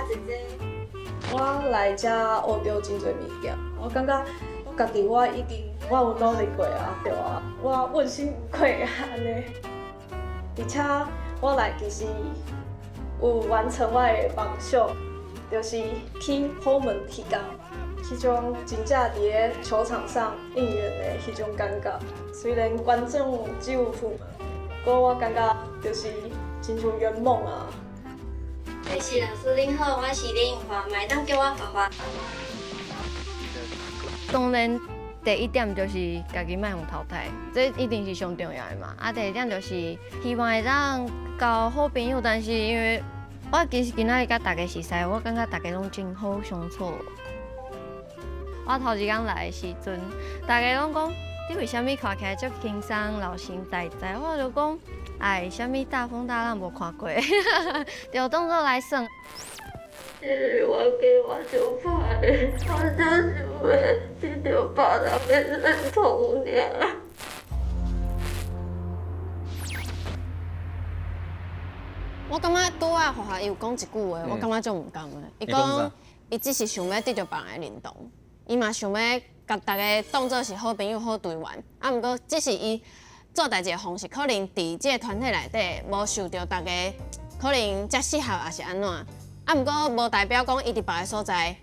姐姐。我來遮學著真濟物件，我感覺我家己我已經我有努力過啊，對啊，我問心無愧啊按呢。而且我來其實有完成我的夢想，就是去虎門踢工，彼種真正佇咧球場上應援的彼種感覺。雖然觀眾只有虎門，不過我感覺就是親像圓夢啊。各位老師恁好，我是林盈華，嘛會當叫我華華。當然，第一點就是家己莫予淘汰，這一定是上重要的嘛。啊，第二點就是希望會當交好朋友，但是因為我其實今仔日佮大家熟似，我感覺大家攏真好相處。我頭一工來的時陣，大家攏講你為啥物看起來遮輕鬆、老神在在？我就講，哎，啥物大風大浪無看過，就當做來耍。這是我計劃就歹，我只想欲得著別人的認同爾。我感覺拄仔華華伊有講一句話，我感覺足毋甘的。伊講伊只是想欲得著別人的認同，伊嘛想欲共大家當做是好朋友、好隊員。啊，毋過只是伊做代誌的方式，可能佇這個團體內底無受著大家可能遮適合，抑是按怎。啊，毋過無代表講伊佇別个所在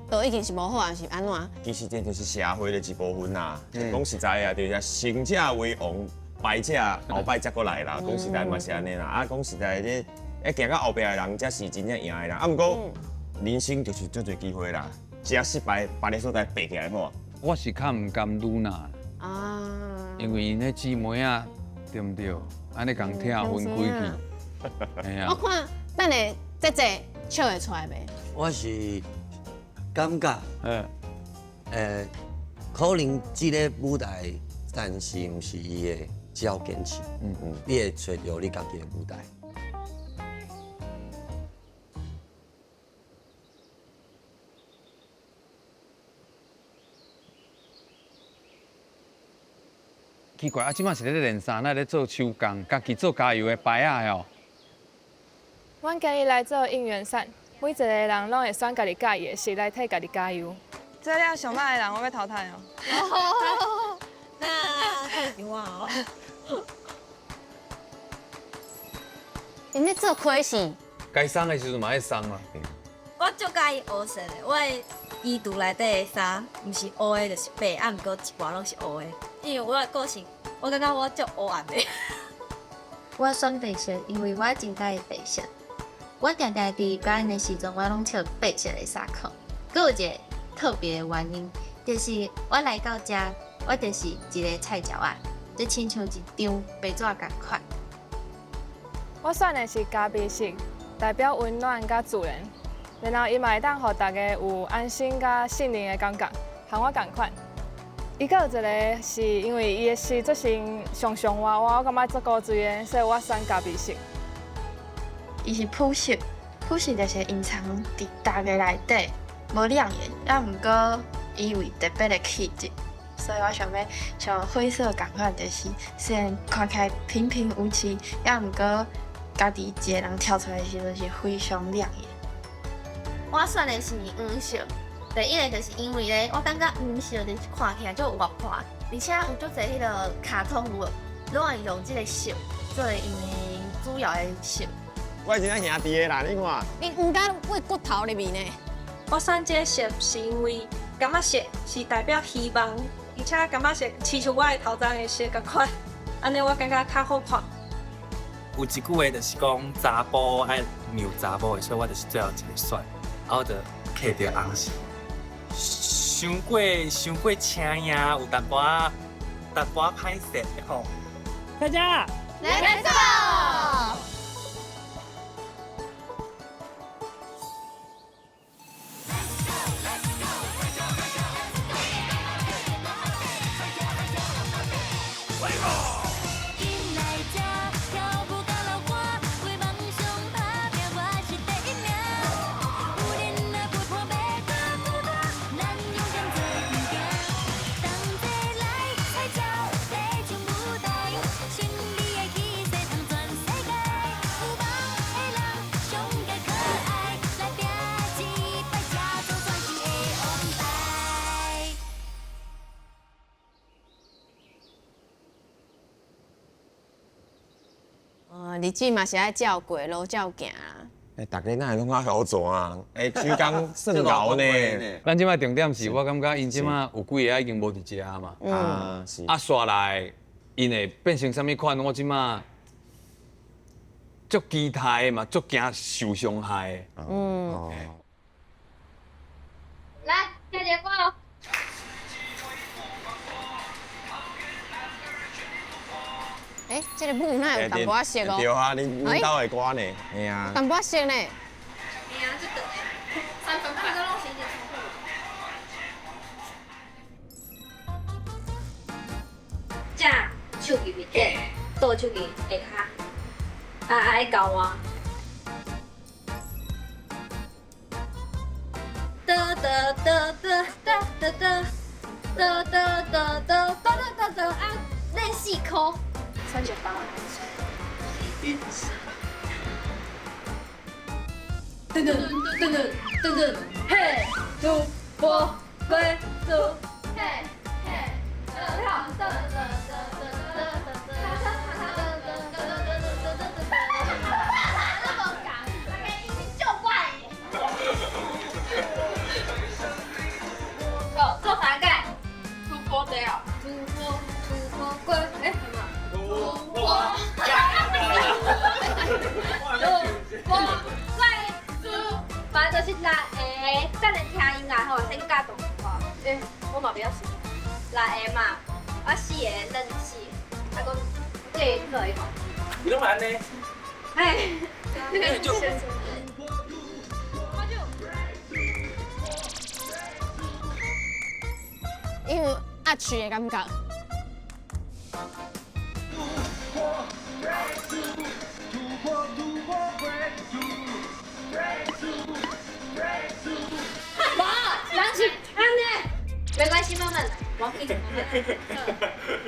都已經是無好，抑是按怎。其實這就是社會的一部分啦。講實在啊，就是成者為王，敗者後擺才閣來啦。講實在嘛是按呢啦。啊，講實在，這會行到後壁的人才是真正贏的人。啊，毋過人生就是足濟機會啦，這失敗，別个所在爬起來好。我是較毋甘露娜，啊，因為𪜶彼姊妹仔，對毋對？按呢共拆分開去。我看等下姐姐笑會出來袂？我是感覺，可能這个舞台暫時毋是伊的，只要堅持，你會揣著你家己的舞台。奇怪，啊，這擺是咧練衫，哪咧做手工，家己做加油的牌仔哦。阮今日來做應援傘，每一個人攏會選家己佮意的色來替家己加油。這了上歹的人，我欲淘汰哦。那有啊。𪜶咧做開始。該送的時陣嘛愛送啊。我足佮意烏色的，我的衣櫥內底的衫，毋是烏的，就是白，啊，毋過一半攏是烏的，因為我的個性，我感覺我足烏暗的。我選白色，因為我真佮意白色。我定定佇表演的時陣，我攏穿白色的衫褲。閣有一個特別的原因，就是我來到遮，我就是一个菜鳥仔，就親像一張白紙仝款。我選的是咖啡色，代表溫暖佮自然，然後伊嘛會當予大家有安心佮信任的感覺，和我仝款。伊閣有一个是因為伊的色做成上上活活，我感覺足古錐的，所以我選咖啡色。伊是普色，普色就是隱藏佇大家內底，無亮眼，啊，毋過伊有特別的氣質，所以我想欲像灰色仝款，就是雖然看起來平平無奇，啊，毋過家己一個人跳出來的時陣是非常亮眼。我選的是黃色，第一个就是因為咧，我感覺黃色就是看起來足活潑，而且有足濟彼个卡通有無，攏會用這个色做𪜶的主要的色。我真正兄弟的啦，你看。你毋敢餵骨頭入面呢？我選這个色是因為感覺色是代表希望，而且感覺色親像我的頭鬃的色仝款，按呢我感覺較好看。有一句話就是講查埔愛讓查某的，所以我就是最後一个選，啊，我就揢著紅色。傷過傷過請影，有淡薄仔淡薄仔歹勢吼。大家，Let's go！日子嘛是愛照過，路照行啊。欸，大家哪會攏較好做啊？欸，手工算𠢕呢。咱這擺重點是我感覺𪜶這擺有幾个已經無佇遮嘛。啊，是。啊，煞來𪜶會變成啥物款？我這擺足期待的嘛，足驚受傷害的。嗯。來，下節歌。欸，這个舞哪有淡薄仔熟哦？對啊，恁兜的歌呢？嘿啊。淡薄仔熟呢。嘿啊，這長的。三分半。這攏是一直重複。正手機面頂，倒手機下跤，啊愛交換。得得得得得得得得得得得得得啊！練四箍。38。噔噔噔噔噔噔，嘿，突破归途，嘿嘿，跳，噔噔噔噔噔噔噔噔噔噔噔噔，这么讲，大家已经就怪。做做啥盖？突破掉。突破突破关，哎，什么？突破。突破关注，反正就是六个，等下听音乐吼，先教动作。欸，我嘛不晓写。六个嘛，啊四个冷四个，啊讲这个做一个。你拢按呢？哎，因為壓曲的感覺。無，人是按呢，沒關係，慢慢來，無要緊，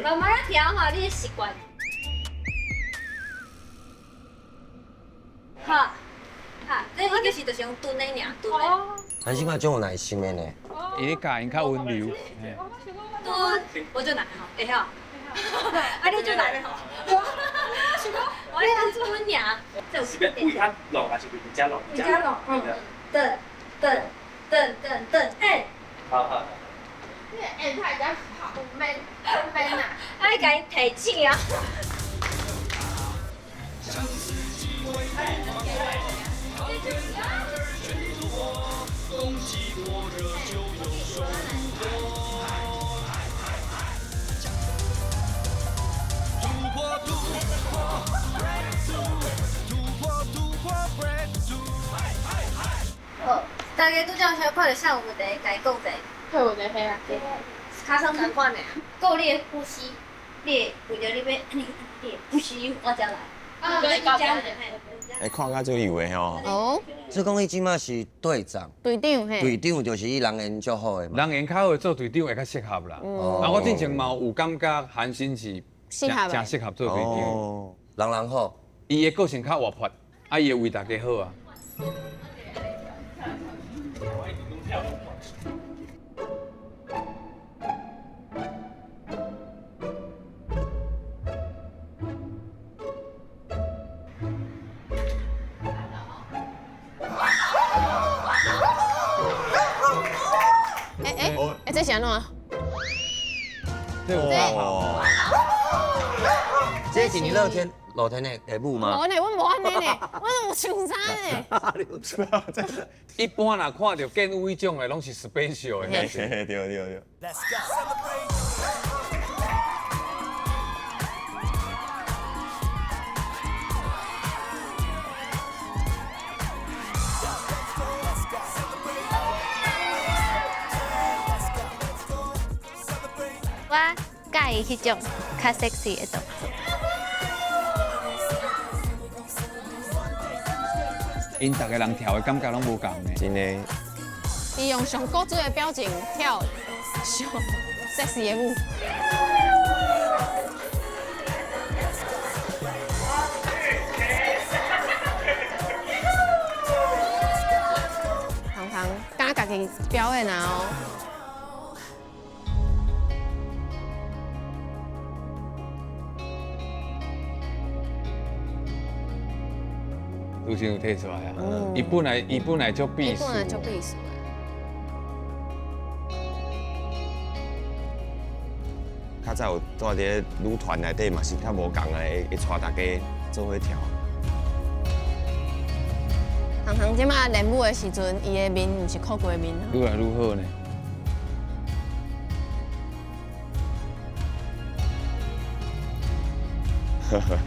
慢慢來調吼，你會習慣。好，好，這應該是就是用蹲的爾，蹲的。咱這擺足有耐心的呢。伊咧教𪜶較溫柔。蹲，我就難吼，會曉。啊，你就難吼。我要蹲爾。是欲位遐落，還是佇遮落？佇遮落，嗯。噔噔噔噔噔，哎。好好。你的按太較好，免免啊。愛共伊提醒啊。好，大家拄才有看著啥有問題，共伊講者。有問題啊。尻川仝款的，閣有你的呼吸，你會為著你欲按呢，你的呼吸我才來。啊，對，會看甲足油的吼。哦。所以講伊這馬是隊長。隊長嘿。隊長就是伊人緣足好的嘛。人緣較好做隊長會較適合啦。哦。啊，我之前嘛有感覺韓信是適合，誠適合做隊長。哦。人人好。伊的個性較活潑，啊，伊會為大家好啊。欸，這是按怎？哦，這是你樂天樂天的舞嗎？無呢，阮無按呢呢，阮有穿衫呢。一般若看著建舞彼種的，攏是 special 的。對對對。我佮意彼種較 sexy 的動作。𪜶逐个人跳的感覺攏無仝的。真的。伊用上古錐的表情跳上 sexy 的舞。芳芳敢家己表演啊哦！女生有提出來啊。伊本來足鄙視，伊本來足鄙視。較早有住佇女團內底嘛是較無仝的，會帶大家做伙跳。糖糖這馬練舞的時陣，伊的面毋是苦瓜面啊。愈來愈好呢。呵呵呵。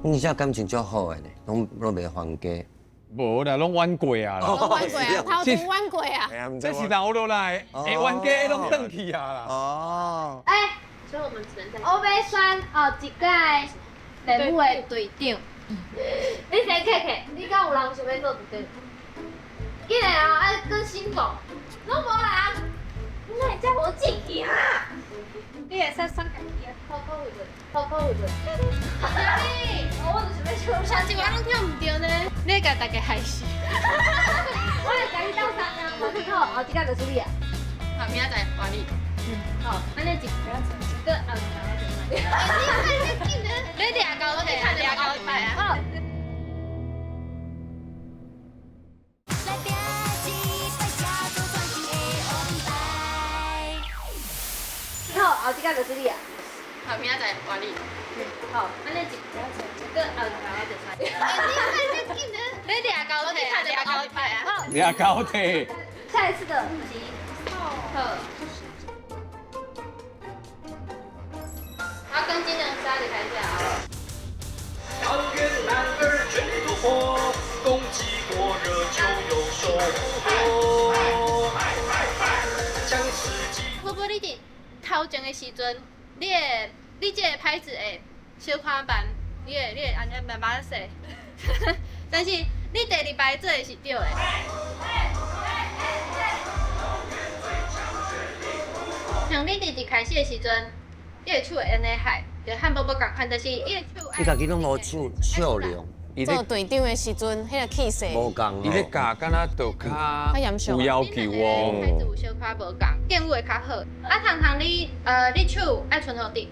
你這感情足好的呢，攏袂還家。無啦，攏冤過啊啦。攏冤過啊，頭前冤過啊。這是留落來，會冤家攏轉去啊啦。哦。欸，所以我們只能在。我欲選哦一屆練舞的隊長。你先客客，你敢有人想欲做隊長？緊來啊，愛閣心動，攏無人。你哪會遮無志氣哈？你會使選家己啊，好好位置，好好位置。啥物？我就是欲唱，上一我攏跳毋著呢。你會共大家害死。我會共你鬥相啊，好，後一個就是你啊。好，明仔載換你。嗯，好，按呢一個後你你掠高體，掠高體啊！好。好，後一個就是你啊。好，明仔載換你。好，按呢一個後就是你掠高體，掠高體啊！掠高體。下一次的是好。好，跟技能沙你看一下啊。高原男兒全力突破，攻擊過熱就有收穫。強勢擊。波波，你佇頭前的時陣，你會你這个拍子會小可慢，你會按呢慢慢踅。但是你第二排做的是對的。像你佇一開始的時陣，你的手會按呢害，就和波波仝款，就是伊的手。伊家己攏無笑笑容。做隊長的時陣，彼個氣勢。無仝。伊咧教，敢若就較有要求哦。拍子有小可無仝，勁舞會較好。啊，糖糖你你手愛伸予直，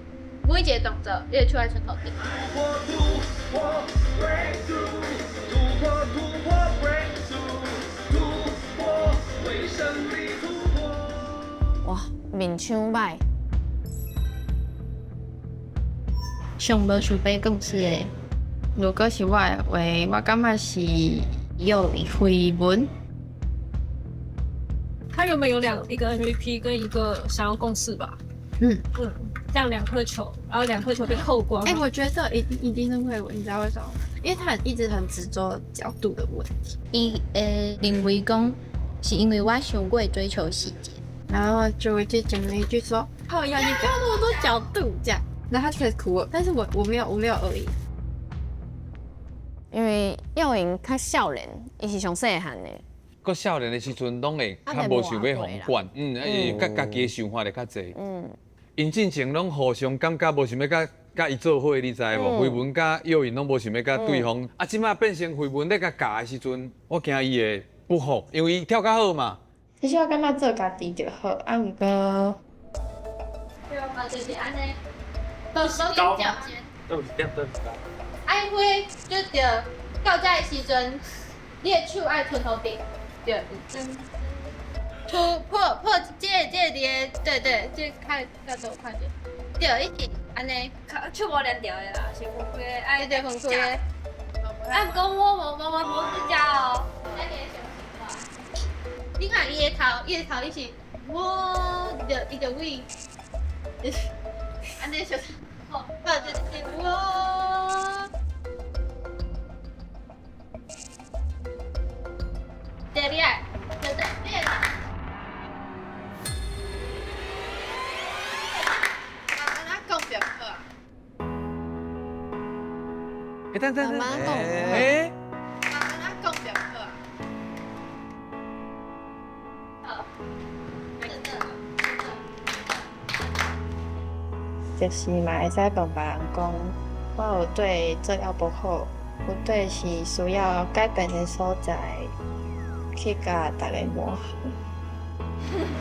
每一個動作你的手愛伸予直。哇，面相歹。上無想欲共事的，如果是我的話，我感覺是有緋聞。他原本有一個 MVP 跟一個想要共事吧？嗯嗯，這樣兩顆球，然後兩顆球被扣光。哎，我覺得一定是緋聞，你知道為什麼嗎？因為他一直很執着角度的問題。伊會認為講是因為我傷過追求細節，然後就就講了一句說：“好呀，你不要那麼多角度這樣。”然後他就開始哭了，但是我沒有惡意。因為耀穎較少年，伊是上細漢的。閣少年的時陣，攏會較無想欲予管，嗯，伊佮家己的想法會較濟。嗯，𪜶進前攏互相感覺無想欲佮伊做伙，你知無？緋聞佮耀穎攏無想欲佮對方。啊，這擺變成緋聞咧共教的時陣，我驚伊會不服，因為伊跳較好嘛。其實我感覺做家己就好，啊，毋過。對啊，就是按呢。無無緊都是點都是高。愛花就對，到這的時陣，你的手愛伸予直，對。突破破這個這個佇個，對對，這較較多看著，對，一直按呢。手無連著的啦，是分開的，愛對分開的。啊，毋過我無無無無這只哦。你看伊的頭，伊的頭，伊是我，就伊就位，按呢就是，好，就是我。對，你愛，對對，你會。按怎講就好啊。欸，等等等，慢慢講。欸。按怎講就好啊。好。就是嘛會使問別人講，我有對做了無好，有對是需要改變的所在，去佮大家磨合。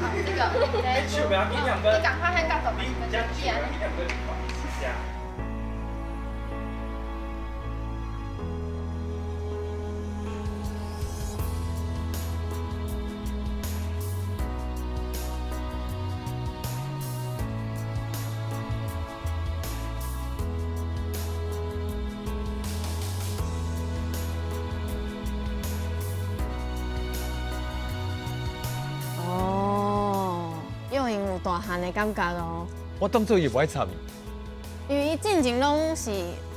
好，這個，你趕快先告訴我們。大汉的感觉哦。我当做伊无爱插伊，因为伊进前拢是，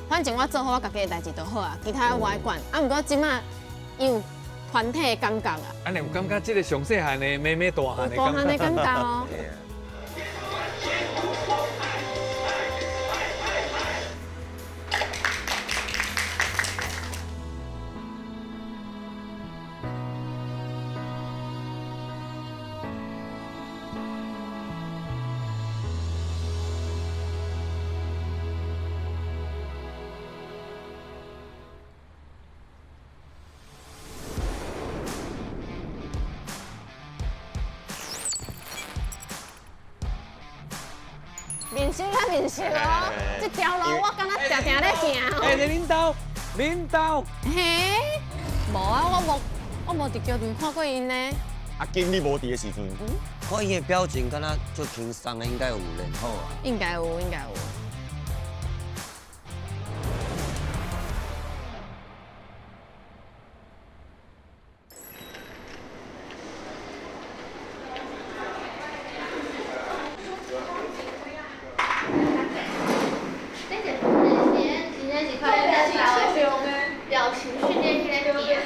反正我做好我家己的代志就好啊，其他我无爱管。啊，毋过这马伊有团体的感觉啊。按呢有感觉这个上细汉的妹妹大汉的大汉的感觉哦。面色较面色哦，这条路我敢若定定咧行哦。欸，恁兜，恁兜。嘿，无啊，我无伫桥头看过𪜶呢。啊，经你无伫的时阵，看伊的表情，敢若足轻松的，应该有练好啊。应该有，应该有。表情训练迄个片。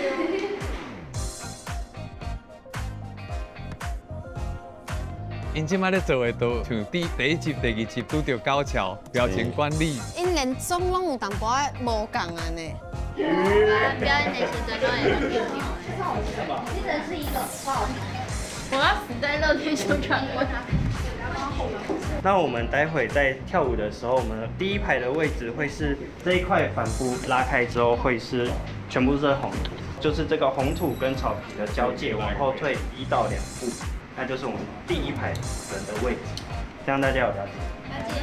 𪜶这摆咧做的都像第一集、第二集拄著高桥表情管理。𪜶连妆拢有淡薄仔无仝按呢。表演的时阵拢会紧张。一人是一个，我要死在乐天球场过。那我们待会在跳舞的时候，我们第一排的位置会是这一块帆布拉开之后，会是全部是红土，就是这个红土跟草皮的交界，往后退1到2步，那就是我们第一排人的位置。这样大家有了解？了解。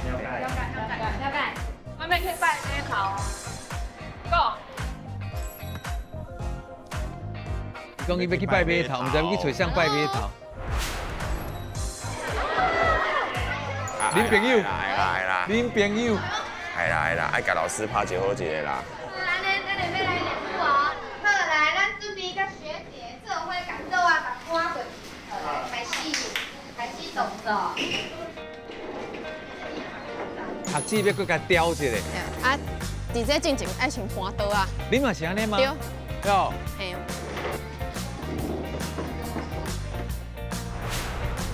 了解。了解。了解。外面可以拜那头。Go。讲伊欲去拜码头，毋知欲去揣谁拜码头。恁朋友，来啦来啦，恁朋友，来啦来啦，爱共老师拍一好一个啦。安尼，咱就欲来练舞哦。好，来，咱准备佮学姐做伙共桌仔共赶过去。好，来，开始，开始动作。学姊欲阁共刁一下。啊，伫这进前爱先搬桌仔。你嘛是按呢吗？对。对。嘿。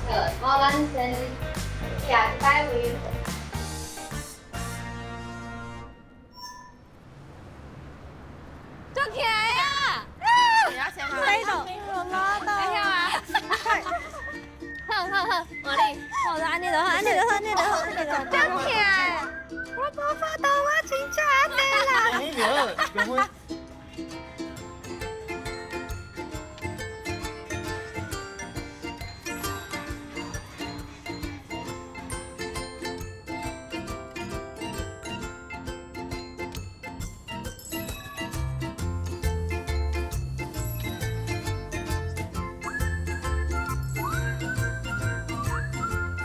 好，我咱先。徛一摆位。足起来啊！飞到，我拉到。来跳啊！好好好，我你，好，按呢就好，按呢就好，按呢就好，按呢就好。足起来！我无法度，我真正按呢啦。你好，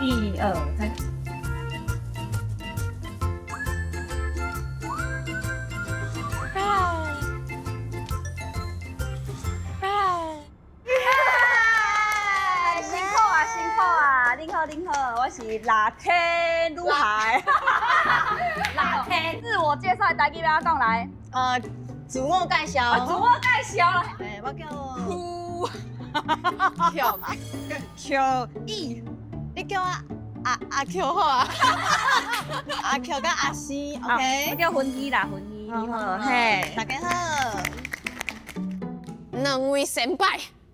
一二三。辛苦啊，辛苦啊！恁好，恁好，我是拉天女孩。拉天，自我介绍，台语欲按怎讲来？自我介绍。自我介绍啦。哎，我叫乔乔伊。你叫我阿 Q 好啊，阿 Q 佮阿西，OK。我叫芬妮啦，芬妮，你好，嘿，大家好。两位先辈，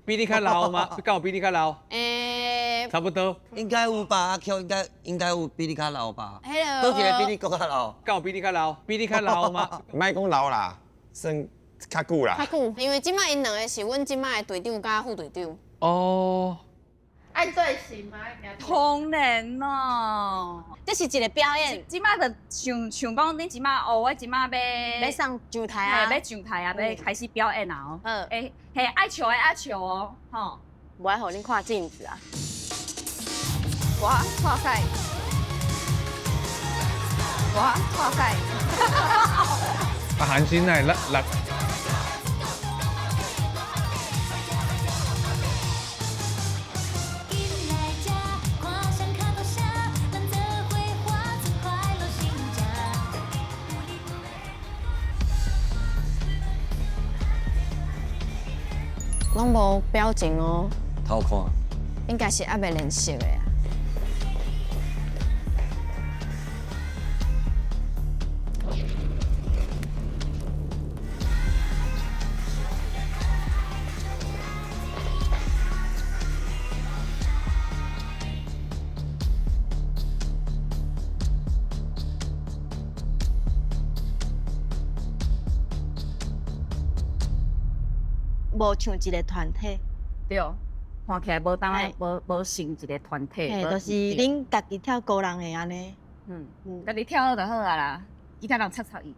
比你较老吗？敢有比你较老？欸，差不多。应该有吧，阿 Q 应该有比你较老吧？彼个。佗一个比你阁较老？敢有比你较老？比你较老吗？莫讲老啦，算较久啦。较久，因为这摆𪜶两个是阮这摆的队长佮副队长。哦。爱对型吗？当然咯，这是一个表演。这摆就想想讲，恁这摆哦，我这摆欲欲上上台啊，欲上台啊，欲开始表演啊哦。嗯。欸，嘿，爱笑的爱笑哦，吼。无爱予恁看镜子啊。我看盖。我看盖。啊，韩星来来来。攏無表情哦。偷看。應該是猶未練習的啊。無像一個團體，對，看起來無當無無成一個團體，就是恁家己跳個人的按呢。嗯，家己跳好就好啊啦，其他人插插伊。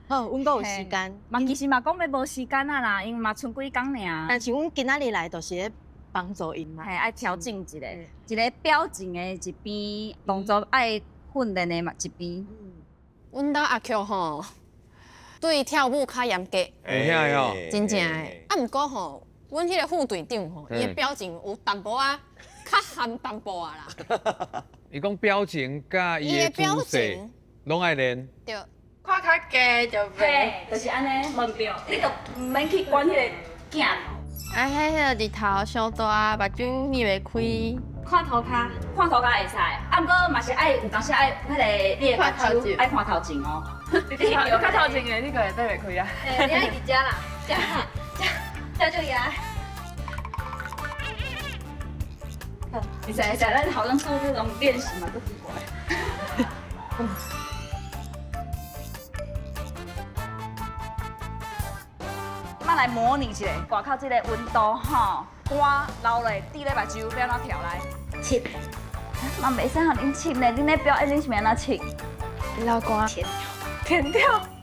好，阮閣有時間。嘛其實嘛講欲無時間啊啦，因為嘛賰幾工爾。但是阮今仔日來就是咧幫助𪜶嘛。嘿，愛調整一下，一個表情的一邊，動作愛訓練的嘛一邊。阮兜阿 Q 吼。對跳舞較嚴格，真正的。啊，毋過吼，阮彼個副隊長吼，伊的表情有淡薄仔較含淡薄仔啦。伊講表情佮伊的姿勢，攏愛練。對。看較低就袂，就是按呢，無對，你就毋免去管彼個鏡頭。啊，彼個日頭傷大，目睭瞇袂開。看塗跤，看塗跤會使，啊，毋過嘛是愛有當時愛彼個你的目睭愛看頭前哦。有看頭前的，你個會對袂開啊？你愛佇遮啦，遮遮遮就贏。會使會使，咱好像做這種練習嘛，都奇怪。咱來模擬一下，外口這個溫度吼，汗流落，滴咧目睭，欲按怎跳來？拭，嘛袂使予恁拭呢，恁咧表演，恁是欲按怎拭？流汗。舔掉，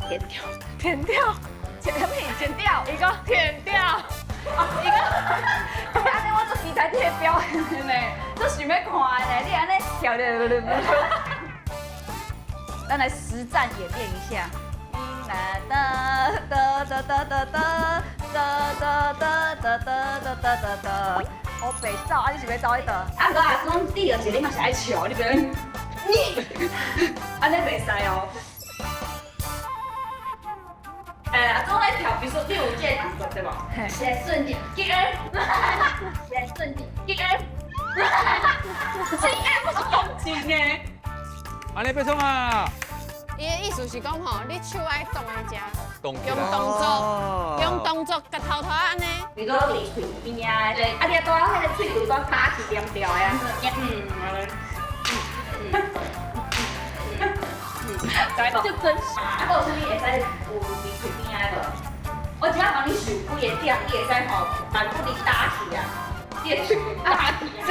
舔掉，舔掉，剪什麼？剪掉，一個舔掉，一個。按呢我足期待你的表演的呢，足想欲看的呢。你按呢跳咧，咱來實戰演練一下。哒哒哒哒哒哒哒哒哒哒哒哒哒哒。我白走，啊你是欲走去佗？啊，毋過阿公，你就是你嘛是愛笑，你袂你，按呢袂使哦。哎，阿祖咧跳，比如說你有這個動作對無？是來順點，擊兒，是來順點，擊兒。這應該不是公斤的。按呢欲創啊！伊的意思是講吼，你手愛動來遮，用動作，用動作共頭頭按呢。比如說佇喙邊啊，啊你啊拄仔彼個喙唇拄打起黏掉的啊，就真實。啊，閣有啥物會使有佇喙邊仔無？我這擺幫你數幾個點，你會使吼，把不離打起啊，你的喙打起啊。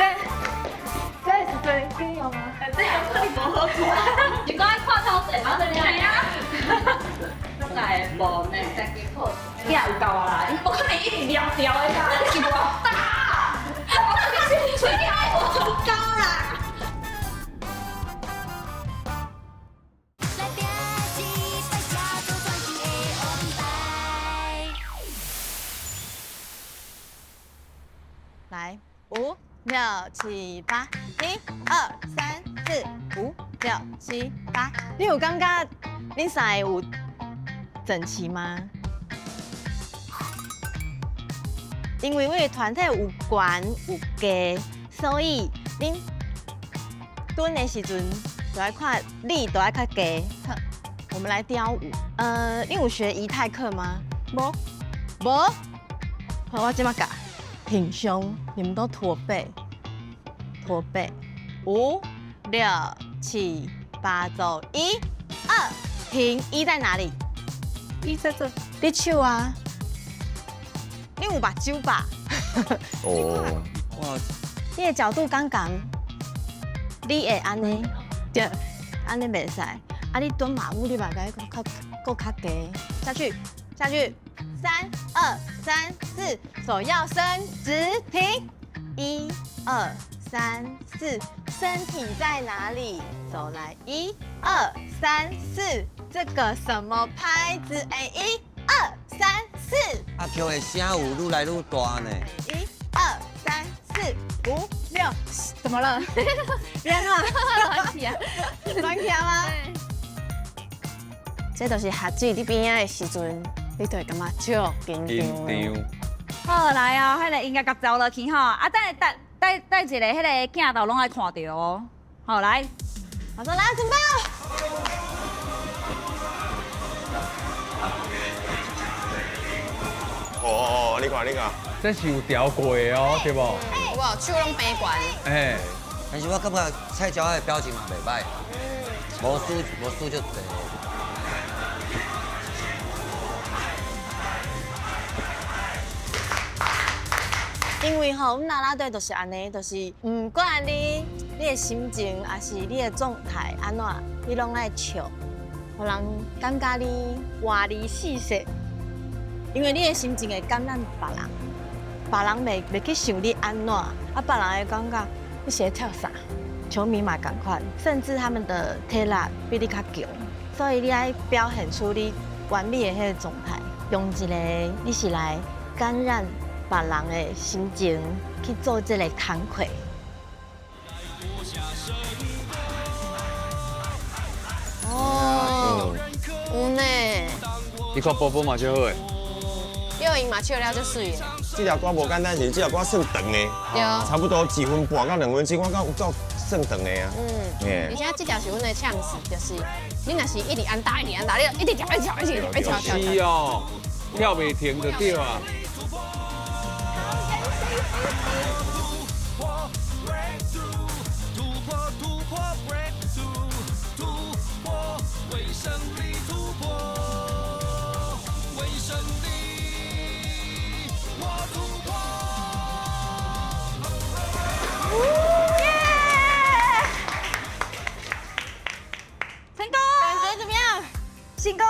這是最緊要嗎？這樣可能無好看。是講愛看頭前嗎？對啊。哪會無呢？再加靠，你也有夠啊啦！你無可能一直撩掉的啦，你是無夠大。我可能是喙愛無夠高啦。來，5、6、7、8，1、2、3、4、5、6、7、8。你有感覺恁三个有整齊嗎？因為阮的團體有懸有低，所以恁蹲的時陣就愛看你就愛較低。好，我們來雕舞。你有學儀態課嗎？無，無。好，我這擺教。挺胸，你們都駝背，駝背。5、6、7、8，走，1、2，停。1在哪裡？ 1在這。你手啊？你有目睭吧？哦，哇！你的角度剛剛，你會按呢？對，按呢袂使。啊，你蹲馬步，你嘛該較閣較低。下去，下去。3、2、3、4，手要伸直，停。1、2、3、4，身體在哪裡？手來，1、2、3、4，這個什麼拍子？哎，1、2、3、4。阿 Q 的聲有愈來愈大呢。 1、2、3、4、5、6，怎麼了？別亂，亂起啊！亂起嗎？這就是學姊佇邊仔的時陣，你就會感覺足緊張。緊張。好來啊，彼个音樂共走落去吼，啊，等下等等等一个彼个鏡頭攏愛看著哦。好來，我說來準備。哦，你看你看，這是有調過的哦，對無？有無手攏平懸。哎，但是我感覺菜鳥仔的表情嘛袂歹，無輸無輸就濟。因為吼，阮啦啦隊就是按呢，就是毋管你的心情，抑是你的狀態按怎，你攏愛笑，予人感覺你活力四射。因為你的心情會感染別人，別人袂去想你按怎，啊，別人會感覺你是咧跳啥，球迷嘛仝款，甚至他們的體力比你較強，所以你愛表現出你完美的彼個狀態，用一個你是來感染別人的心情去做這個工課。哦，有呢。你看波波嘛足好的。又贏嘛笑了足媠的。這條歌無簡單，是這條歌算長的，對，差不多1分半到2分鐘，我感覺有夠算長的啊。嗯，而且這條是阮的唱詞，就是你若是一直按打，一直按打，你就一直跳，一直跳，一直跳，一直跳。是哦，跳袂停就對啊。成功，感覺怎麼樣？成功，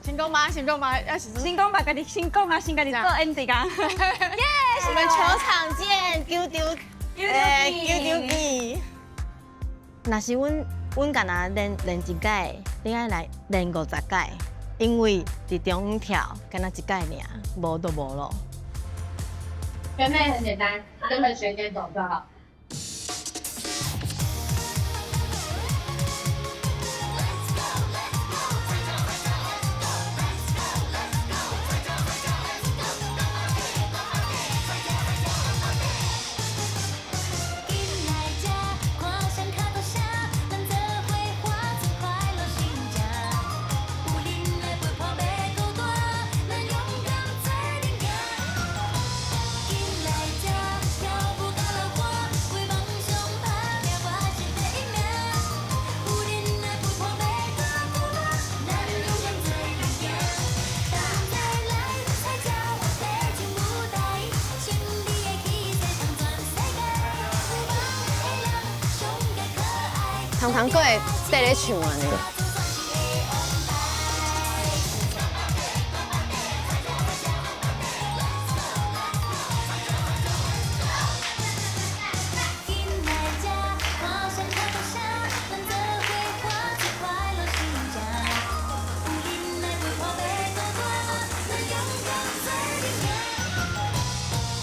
成功嗎？成功嗎？要是成功吧，家己成功啊，先家己做 ending 啊。耶！我們球場見，球場，球場見。若是阮干焦練一屆，你愛來練50屆，因為佇中央跳，干焦一屆爾，無就無咯。學妹很簡單，跟著學姐走就好。糖糖閣會趴咧唱按呢。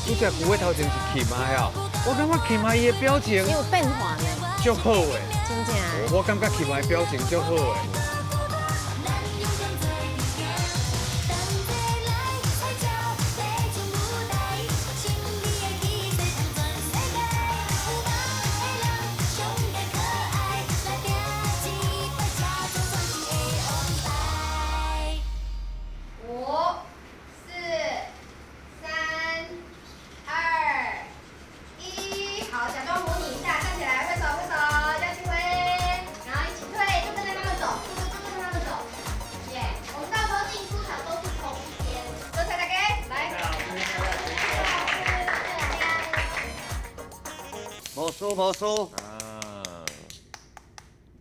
你只牛的頭前是琴仔哦，我感覺琴仔伊的表情有變化呢，足好的。真正。我感覺琴仔的表情足好的。5、4、3、2、1，好，假裝模擬一下，站起來，揮手揮手，廖慶輝，然後一起退，就跟著他們走，就跟著他們走，耶！我們到時候進出場都是同一邊。多謝大家，來。無輸無輸。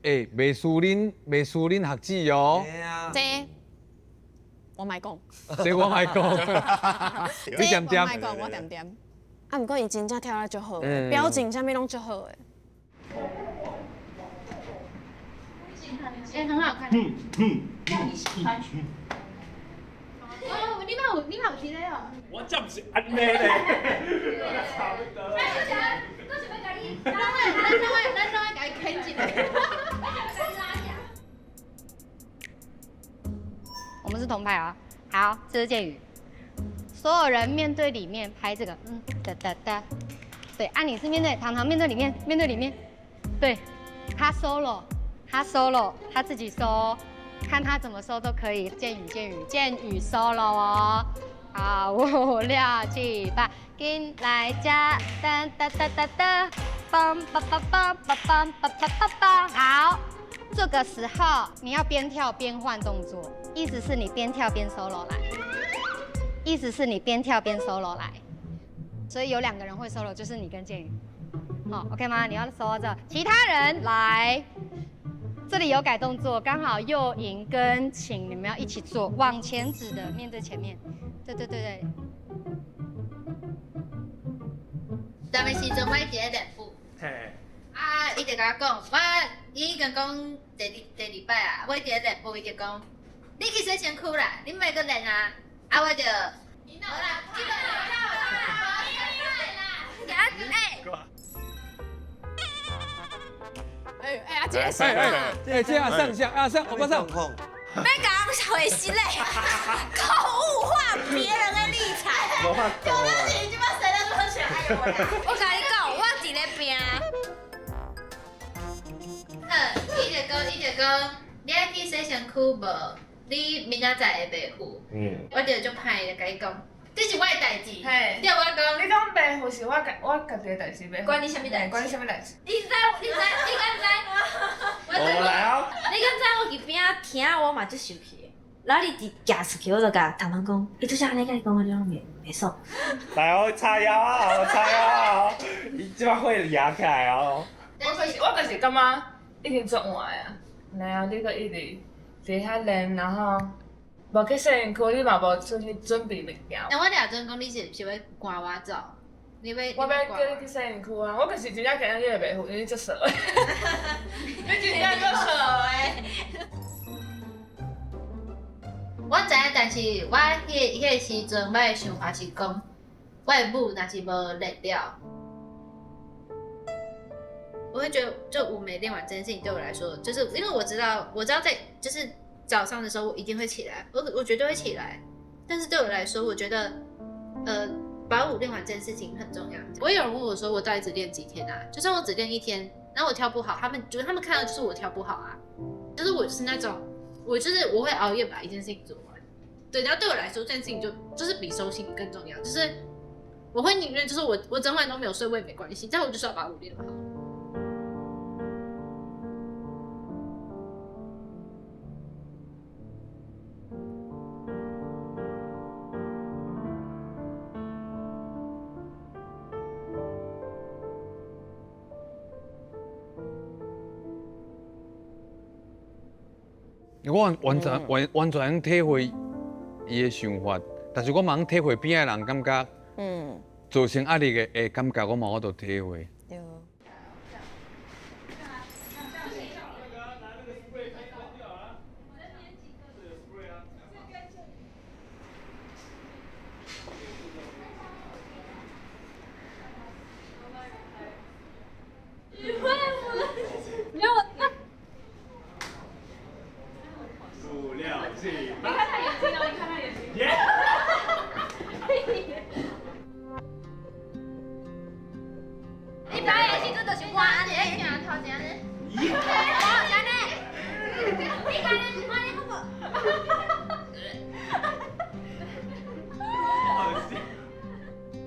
欸，袂輸恁，袂輸恁學姊哦。這我莫講。這我莫講。你點點？我莫講，我點點。啊，毋過伊真正跳得足好，表情啥物攏足好的。欸，很好看。你喜歡。哦，你嘛有，你嘛有這個哦。我這毋是按呢咧。差不多。哎，我想，我想欲共你，咱攏愛共伊牽一下。我們是同派啊。好，這是建宇。所有人面对里面拍这个，嗯，哒哒哒，对，啊，你是面对糖糖面对里面，面对里面，对，他 solo，他 solo，他自己 solo，看他怎么 solo 都可以。建宇，建宇，建宇 solo 哦，好，5、6、7、8，进来加，哒哒哒哒哒，梆梆梆梆梆梆梆梆梆，好。这个时候你要边跳边换动作，意思是你边跳边 solo 来，意思是你边跳边 solo 来，所以有2个人会 solo，就是你跟建宇，好，OK 吗？你要 solo 这，其他人来，这里有改动作，刚好右莹跟晴你们要一起做，往前指的面对前面，对对对对。咱们时阵我一个练舞。啊！伊就共我讲，我伊已经讲第二摆啊，我伫咧练舞，伊就讲，你去洗身躯啦，你莫阁练啊！啊，我就，无啦，这个哎哎啊，这个哎哎，这阿上下阿上，我不上。别讲回事嘞，口误化别人的立场。无法度。有当时这摆洗了都想爱我。我共你讲，我伫咧拼。伊就讲，你爱去洗身躯无？你明仔载会袂赴？嗯，我就足歹的，共伊讲，这是我的代志。嘿，对我讲，你讲袂赴是我家己的代志，袂关你啥物代志？关你啥物代志？你知？你知？你敢知？我来啊！你敢知我伫边仔听，我嘛足生气的。然后你伫行出去，我就共糖糖讲，伊拄才按呢共你讲，我就袂爽。来哦，叉腰啊，叉腰啊！伊这摆会压起来哦。我就是感觉已经足晚啊，然后你阁一直伫遐练，然后无去洗身躯，你嘛无出去准备物件。那我俩阵讲你是毋是欲赶我走？你欲我欲叫你去洗身躯啊！我就是真正惊你会袂赴，因为你足傻的。你真正足傻的。我知影，但是我彼个时阵，我的想法是讲，我的舞若是无练了，我会觉得，就舞没练完这件事情对我来说，就是因为我知道，在就是早上的时候我一定会起来，我绝对会起来。但是对我来说，我觉得，把舞练完这件事情很重要。我有人问我说，我到底只练几天啊？就算我只练一天，然后我跳不好，他们看到就是我跳不好啊。就是我是那种，我就是我会熬夜把一件事情做完。对，然后对我来说，这件事情就是比收心更重要。就是我会宁愿就是我整晚都没有睡，我也没关系，但我就是要把舞练好。我完全体会伊的想法，但是我嘛体会边仔人感觉，造成压力的感觉，我嘛有法度体会。对。你表演的时阵就是我按呢，头前呢，我是按呢，你按呢是按呢好无？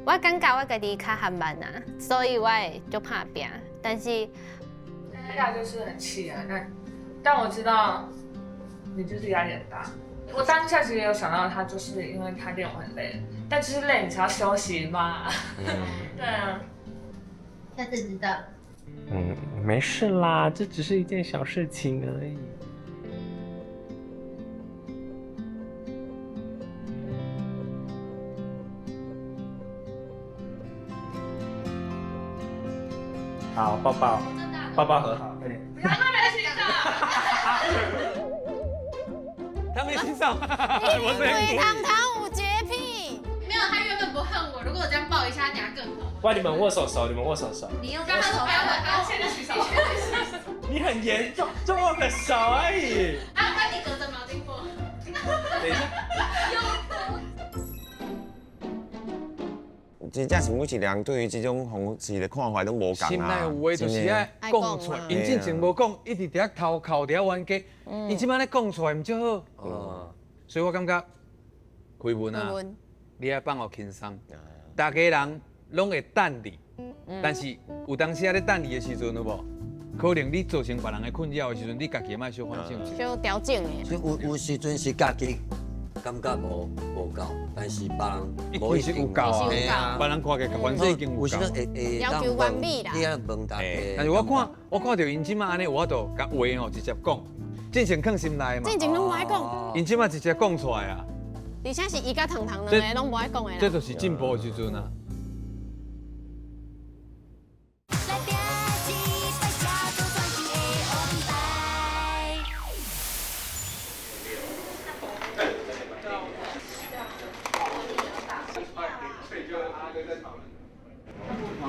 我感觉我家己较含慢啊，所以我会足拍拼，但是那就是很气啊，但我知道你就是压力很大。我当下其实有想到他，就是因为他练我很累，但就是累你才要休息嘛。对啊。下次知道。嗯，没事啦，这只是一件小事情而已。好，抱抱，抱抱和好，快点。他没洗澡。他没洗澡。因为糖糖有洁癖。没有，他原本不恨我，如果我这样抱一下，等下更恨。哇，你们握手手，你们握手手。你用刚刚手，他现在洗手。你很严重，就握个手而已。啊，那你隔着毛巾握。等一下。真正是每一个人對於這種方式的看法攏無仝心內啊。有話就是愛講出來，𪜶進前無講，一直佇遐偷哭，佇遐冤家。伊這擺咧講出來，毋足好。所以我感覺，開文啊，你愛放予輕鬆，逐家人攏會等你，但是有當時仔咧等你的時陣，有無？可能你造成別人的困擾的時陣，你家己愛小反省一下。小調整的。所以有時陣是家己感覺無夠，但是別人無其實有夠啊，別人看起來反正已經有夠。有時陣會要求完美啦。你愛問大家。但是我看著𪜶這擺按呢，我就共話吼直接講，進前囥心內嘛。進前攏無愛講。𪜶這擺直接講出來啊。而且是伊佮糖糖兩个攏無愛講的啦。這就是進步的時陣啊。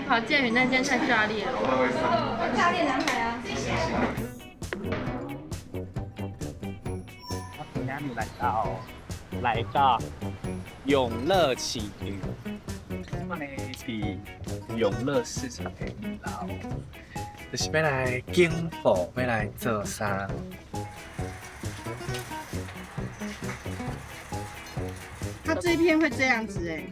好，建宇那件太炸裂了。炸裂男孩啊！我今天來到永樂市場，這擺呢佇永樂市場的2樓，就是欲來揀布，欲來做衫。它這一片會這樣子哎，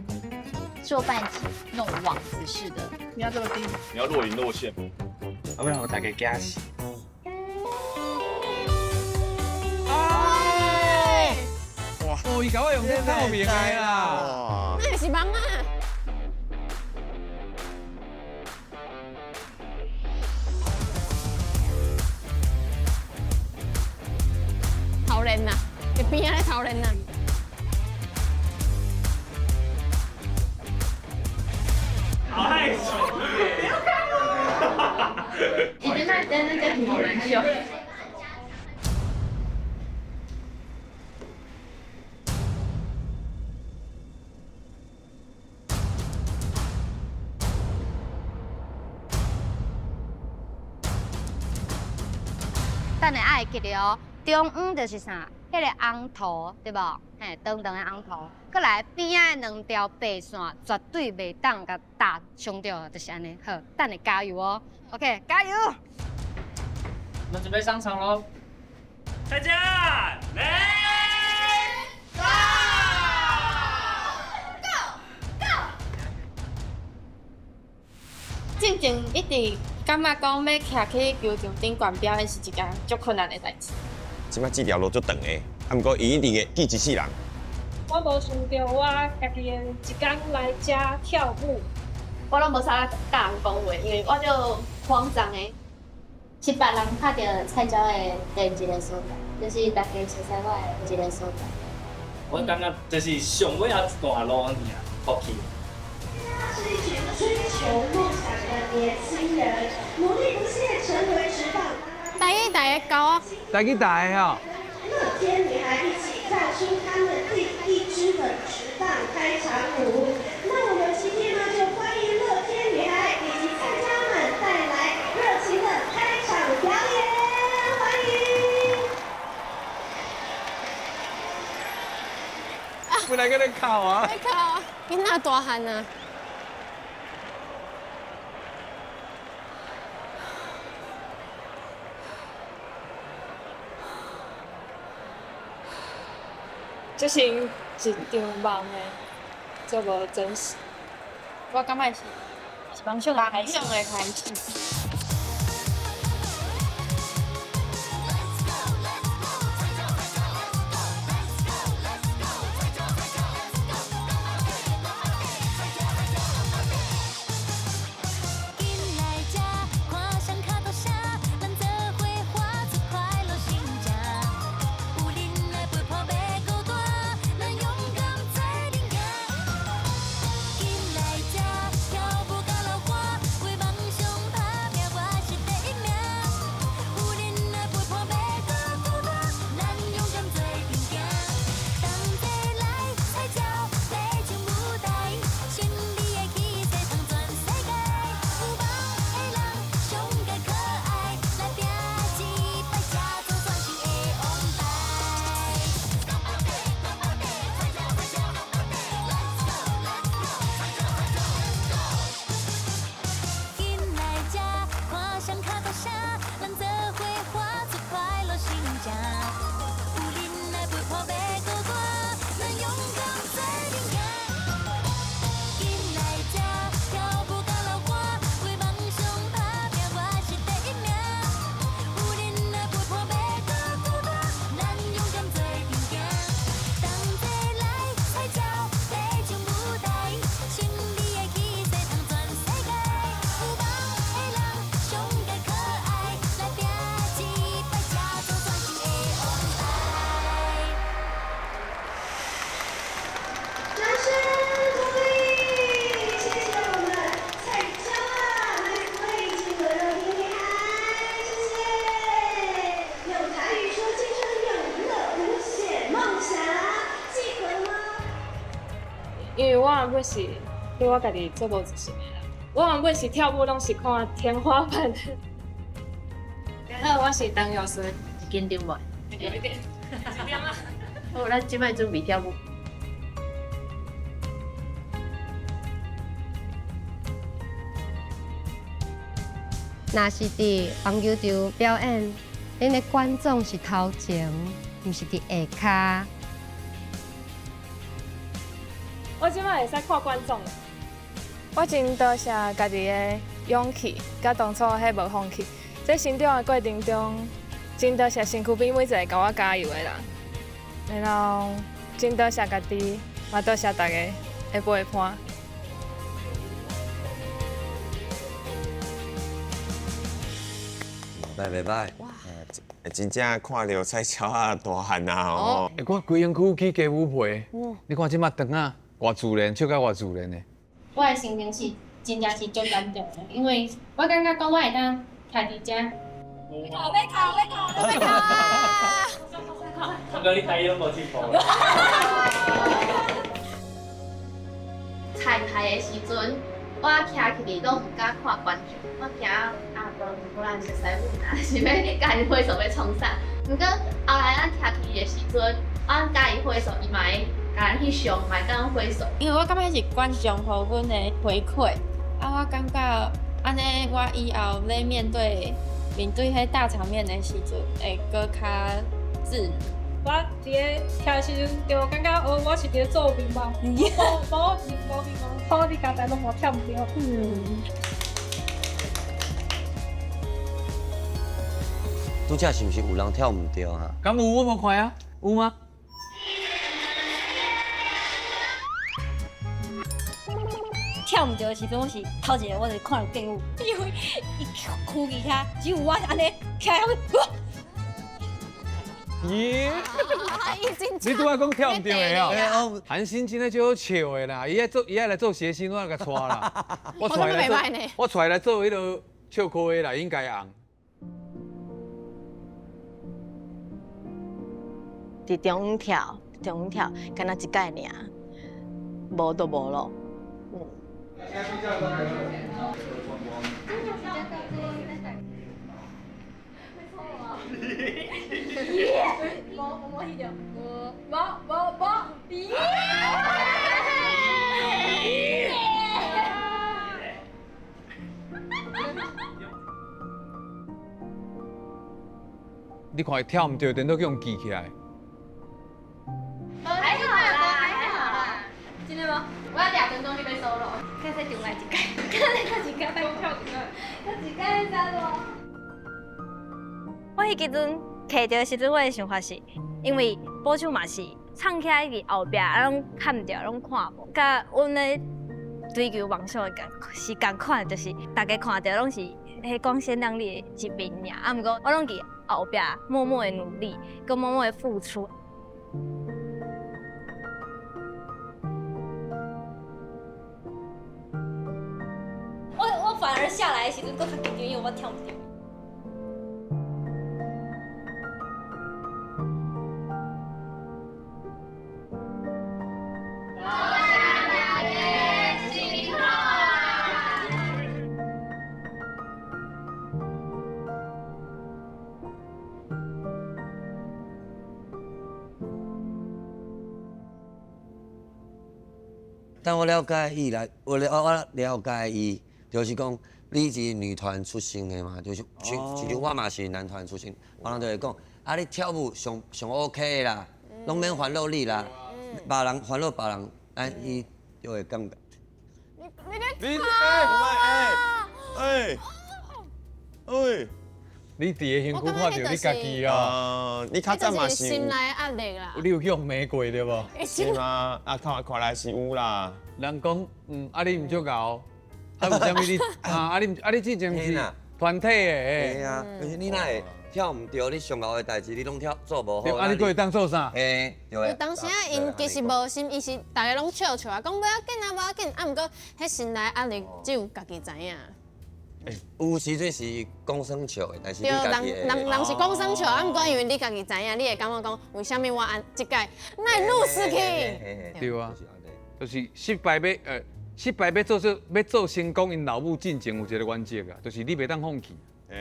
做半截那種網子式的。你要這麼低？你要若隱若現。我欲予大家驚死。哇！哦，伊共我用這透明的啦。那是網啊！頭練呐，佇邊仔咧頭練呐。好害羞！不要看我！已經在那個什麼人秀。等下愛會記得哦，中央就是啥？彼個紅圖對無？嘿，長長的紅圖。閣來邊仔的兩條白線，絕對袂當共搭傷著，就是按呢。好，等下加油哦，OK，加油！我們準備上場嘍！再見，來，Go Go！進前一直感覺講欲徛去球場頂懸表演是一件足困難的代誌。這擺這條路足長的，啊，毋過伊一定會記一世人。我無想著我家己的一工來遮跳舞，我攏無啥佮人講話，因為我就慌張的。是別人拍著菜鳥的第一个所在，就是大家熟悉我的一个所在。我感覺就是上尾仔一段路爾，過去。是一群追求夢想的年輕人，努力不懈，成為職棒。台語台的高啊！台語台的吼。樂天女孩一起跳出他們第一支的職棒開場舞。那我們今天呢，就歡迎樂天女孩以及菜鳥們帶來熱情的開場表演，歡迎！本來閣咧哭啊！咧哭啊！囡仔大漢啊！這是一場夢的，這無真實。我感覺是夢想的開始。夢想的開始。本是对我家己足无自信的啦。我原本是跳舞拢是看天花板。好，我是陈药师。紧张无？有一点。紧张啊！好，咱这摆准备跳舞。若是伫棒球场表演，恁的观众是头前，毋是伫下跤。我这摆会使看观众。我真多谢家己的勇气，佮当初彼无放弃。在成长的过程中，真多谢身躯边每一个共我加油的人，然后真多谢家己，嘛多谢大家的陪伴。拜拜拜！真正看著菜鸟仔大汉啊！哦，欸，我规身躯起鸡母皮，你看这马长啊，偌自然，笑甲偌自然的。我的心情是真正是足感动的，因为我感觉讲我会当徛伫遮。要哭要哭要哭要哭！我讲你台语拢无进步。彩排的时阵，我徛起来拢毋敢看观众，我惊啊无无人熟悉阮啊，是欲共𪜶挥手欲创啥？毋过后来咱徛起的时阵，阮共伊挥手，伊嘛会共咱翕相，嘛会当挥手。因为我感觉是观众予阮的回馈，啊，我感觉按呢，我以后咧面对面对彼大场面的时阵，会阁较自然。我伫咧跳的时阵，就感觉哦，我是伫咧做面包，无无无面包，好你刚才拢无跳毋著。拄才是毋是有人跳毋著啊？敢有我无看啊？有吗？跳毋著的时阵，我是头一个，我就看著劲舞，因为伊屈去遐，只有我按呢徛遐。咦？你拄仔讲跳毋著的哦？韩星真的足好笑的啦，伊爱做，伊爱来做谐星，我共带啦。我带来做，我带来做彼个笑科的啦，应该红。伫中央跳，中央跳，敢若一届尔，无就无咯。无无无无无无。你看伊跳毋著，颠倒去予记起来。还好啦，还好啦。真的吗？我2分钟就欲 solo，较使重来一届，较一届，跳一届，一届啥咯？我彼时阵揢著的时阵，我的想法是，因为鼓手嘛是唱起来伫后壁，啊拢看毋著，拢看无，佮阮咧追求梦想的共是仝款，就是大家看著拢是彼光鲜亮丽的一面尔，啊，毋过我拢伫后壁默默的努力，佮默默的付出。我反而下来的时阵，阁较紧张，因为我跳毋著。但我了解伊来，我了解伊，就是讲你是女团出身的嘛，就是像像我嘛是男团出身，别人就会讲，啊你跳舞上上 OK 的啦，拢免烦恼你啦，别人烦恼别人，啊伊就会感觉。你哎哎你伫个身躯看著你家己啊！你较早嘛是心内压力啦。你有去予骂过对无？是吗？啊，看看来是有啦。人讲，啊你毋足𠢕，啊为啥物你啊啊你啊你之前是团体的？嘿啊，就是你若会跳毋著，你上𠢕的代志你拢跳做无好。啊，你阁会当做啥？嘿，对。有当时啊，𪜶其实无心，伊是逐个拢笑笑啊，讲无要紧啊，无要紧。啊，毋过彼心内压力只有家己知影。有时阵是讲耍笑的，但是你家己对，人人人是讲耍笑，啊，毋过因为你家己知影，你会感觉讲，为啥物我按这届哪会落死去？对啊，就是失敗欲失敗欲做做欲做成功，𪜶老母進前有一個原則啊，就是你袂當放棄。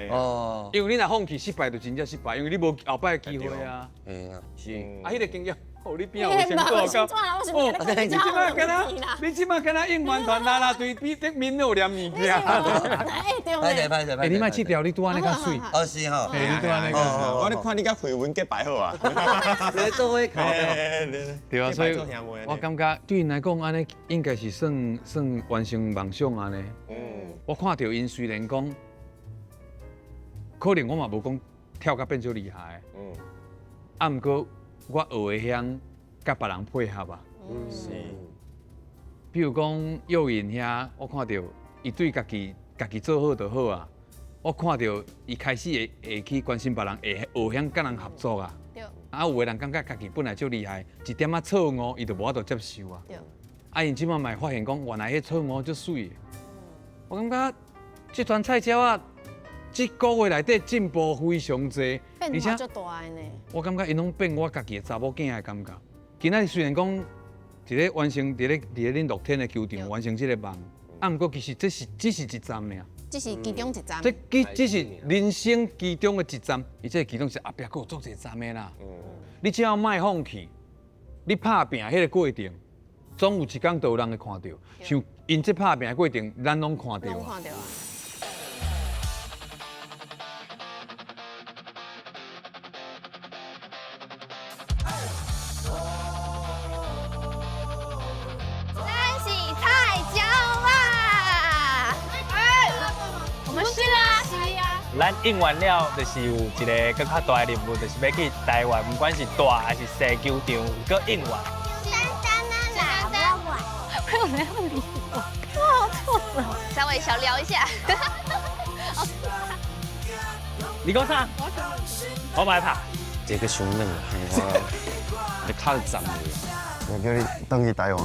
哦。因為你若放棄失敗，就真正失敗，因為你無後擺的機會啊。嘿啊，是。啊，彼個經驗，哦，你邊有成果到？哦，你這擺敢若，你這擺敢若應援團啦啦隊比得面有念物件。歹勢歹勢歹勢。你莫試掉，你拄按呢較媠。哦是吼。嘿，你拄按呢較媠。我咧看你佮緋聞結拜好啊。你做伙考。對啊，所以我感覺對𪜶來講，按呢應該是算算完成夢想按呢。我看著𪜶雖然講，可能我嘛無講跳甲變足厲害。啊，毋過我學會曉佮別人配合啊。是。比如講幼穎遐，我看著伊對家己家己做好就好啊。我看著伊開始會會去關心別人，會學曉佮人合作啊。對。啊，有的人感覺家己本來足厲害，一點仔錯誤伊就無法度接受啊。對。啊，𪜶這擺嘛會發現講，原來彼錯誤足媠的。我感覺這團菜鳥仔，這個月內底進步非常濟，變化足大的呢。我感覺𪜶攏變我家己的查某囝的感覺。今仔日雖然講佇咧完成佇咧佇咧恁樂天的球場完成這個夢，啊，毋過其實這是只是一站爾。這是其中一站。這只是人生其中的一站，伊這個其中是後壁閣有足濟站的啦。你只要莫放棄，你拍拚彼個過程，總有一工都有人會看著。像𪜶這拍拚的過程，咱攏看著啊。攏看著啊。咱是菜鳥啊！我們是啦，是啊。咱應完了，就是有一个閣較大的任務，就是欲去台灣，不管是大還是細球場，閣應援。單單啊，沒有人要理我，我好錯了。稍微小聊一下。你講啥？我無愛拍。這個傷軟，你較站的。我叫你轉去台灣。